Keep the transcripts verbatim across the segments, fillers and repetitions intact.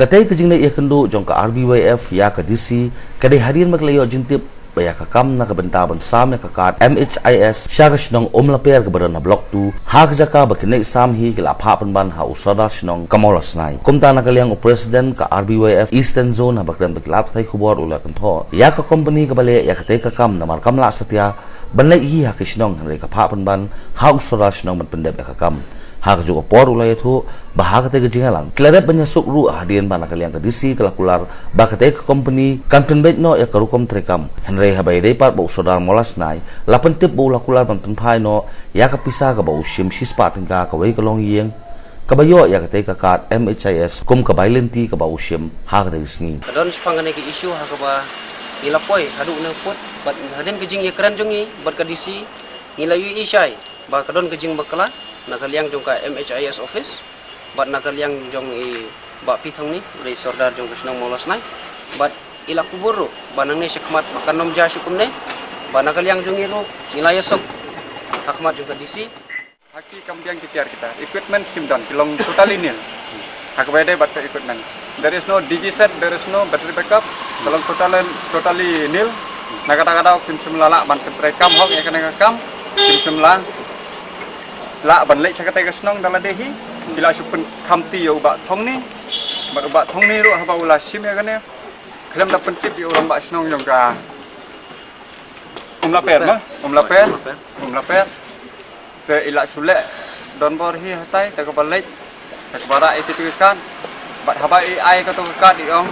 Katei ka jingleit ïakynduh jong ka R B Y F ïa ka D C ka dei hadien ba ka la ïoh jingtip ba ïa ka kam na ka bynta ban sam ïa ka kad M H I S sha ka shnong Umlaper kaba don ha Block two, ha ka jaka ba ki neh sam hi ki la phah pynban ha u Sordar shnong ka Mawlasnai. Kumta na ka liang u President ka R B Y F Eastern Zone haba kren bad ki lad pathai khubor u la kynthoh ïa ka company kaba leh ïa katei ka kam namar kam lah satia ban leit hi ha ki shnong hynrei ka phah pynban ha u Sordar shnong ban pyndep ïa ka kam. Ha kajuh ka por u la ïathuh ba ha katei ka jingïalang ki la dep ban ïasuk ruh hadien ba na ka liang ka D C ka la kular ba katei ka company kan pynbeit noh ïa ka rukom treikam. Hynrei haba ïadei pat bad u Sordar Mawlasnai la pyntip ba u la kular ban pynphai noh ïa ka pisa kaba u shim shispah tyngka kawei ka longïing kaba ïoh ïa katei ka kad M H I S kum ka bai lynti kaba u shim ha katei ka sngi. Ka don shaphang kane ka issue ha kaba ngi la poi haduh ne put bad hadien ka jingïakren jong ngi bad ka D C ngi la ïohi shai ba ka don ka jingbakla na ka liang jong ka M H I S office bad na ka liang jong i Bah Pi Thongni, u dei Sordar jong ka shnong Mawlasnai. Bad i la kubur ruh ba nangne shakhmat ba kan ym jia shuh kumne, ba na ka liang jong ngi ruh ngi la ïasuk ha khmat jong ka D C. Ha ki kam biang ki tiar kita, equipments kim don, ki long totally nil. Ha kaba ïadei bad ka equipment, there is no D G set, there is no battery backup. Ka long totally, totally nil. Na kata ka daw kim shym la lah ban pyntreikam hok ïa kane ka kam. Kim shym la lah ban leit sha katei ka shnong da lade hi. Ki la shu pynkhamti ïa u Bah Thongni. Bad u Bah Thongni ruh haba u la shim ïa kane, khlem da pyntip ïa u rangbah shnong jong ka Umlaper, ma? Umlaper. Umlaper. Te i la shu leh donbor hi hatai, te kaba leit, te kaba rah ïa kito ki kad. Bad haba i ai kato ka kad i ong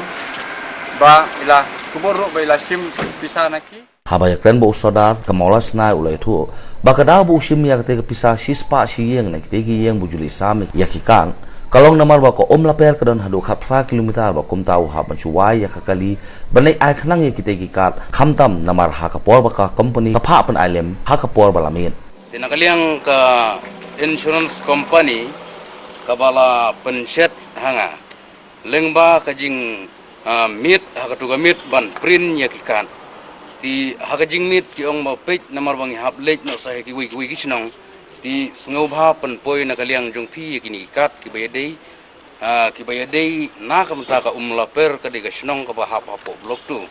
ba i la kubur ruh ba i la shim pisa na ki. Haba ïakren bad u Sordar ka Mawlasnai u la ïathuh ba ka daw ba u shim ïa katei ka pisa shispah shi ïing na kitei ki ïing ba u ju leit sam ïa ki kad ka long namar ba ka Umlaper ka don haduh khatphra kilometer, ba kumta u hap ban shu wai ïa ka kali ban leit ai khnang ïa kitei ki kad, khamtam namar ha ka por ba ka company ka phah pynai lem ha ka por ba la miet. Te na ka liang ka insurance company kaba la pynshet ha nga lyngba ka jing, ah, miet ha kato ka miet ban print ïa ki kad. Te ha ka jingmiet ki ong ba peit namar ba ngi hap leit noh sha kiwei kiwei ki shnong. Te sngewbha pynpoi na ka liang jong phi ïa kine ki kad kiba ïadei, ah, kiba ïadei na ka bynta ka Umlaper, ka dei ka shnong kaba hap hapoh Block two.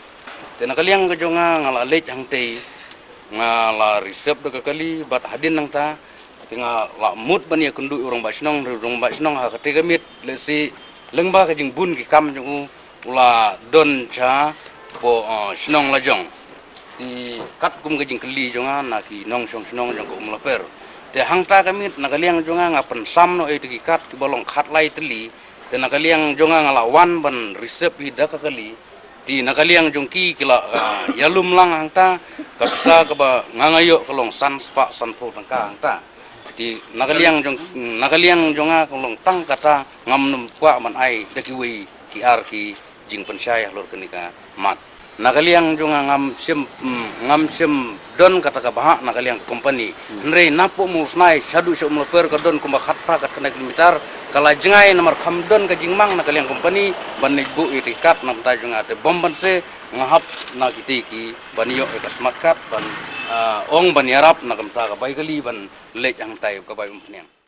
Te na ka liang ka jong nga, nga la leit hangtei, nga la receive da ka kali bad hadien nangta te nga la mut ban ïakynduh ïa u rangbah shnong, u rangbah shnong ha katei ka miet lehse lyngba ka jingbun ki kam jong u, u la don shapoh, uh, shnong lajong. Te katkum ka jingkylli jong nga na ki nongshong shnong jong ka Umlaper, te hangta ka miet na ka liang jong nga nga pynsam noh ïa kitei ki kad kiba long khatlai tylli. Te na ka liang jong nga nga la wan ban receive hi da ka kali. Te na ka liang jong ki ki la, ah, ïalum lang hangta, ka pisa kaba nga nga ïoh ka long sanspah sanphew tyngka hangta. Te na ka liang jong, na ka liang jong nga ka long tang kata, ngam nym kwah ban ai da kiwei ki ar ki jingpynshai halor kane ka mat. Na ka liang jong nga ngam shym, mm, ngam shym don kata ka bhah na ka liang ka company. Hmm. Hynrei napoh Mawlasnai shaduh sha Umlaper ka don kumba khatphra khatkhyndai kilometer, ka la jngai namar kam don ka jingmang na ka liang company ban leit buh ïa kitei ki kad na ka bynta jong nga. Te bym banse nga hap na kitei kiban ïoh ïa ka smart card ban, ah, ong ban ïarap na ka bynta ka bai kali ban leit hangtai ka bai Umphniang.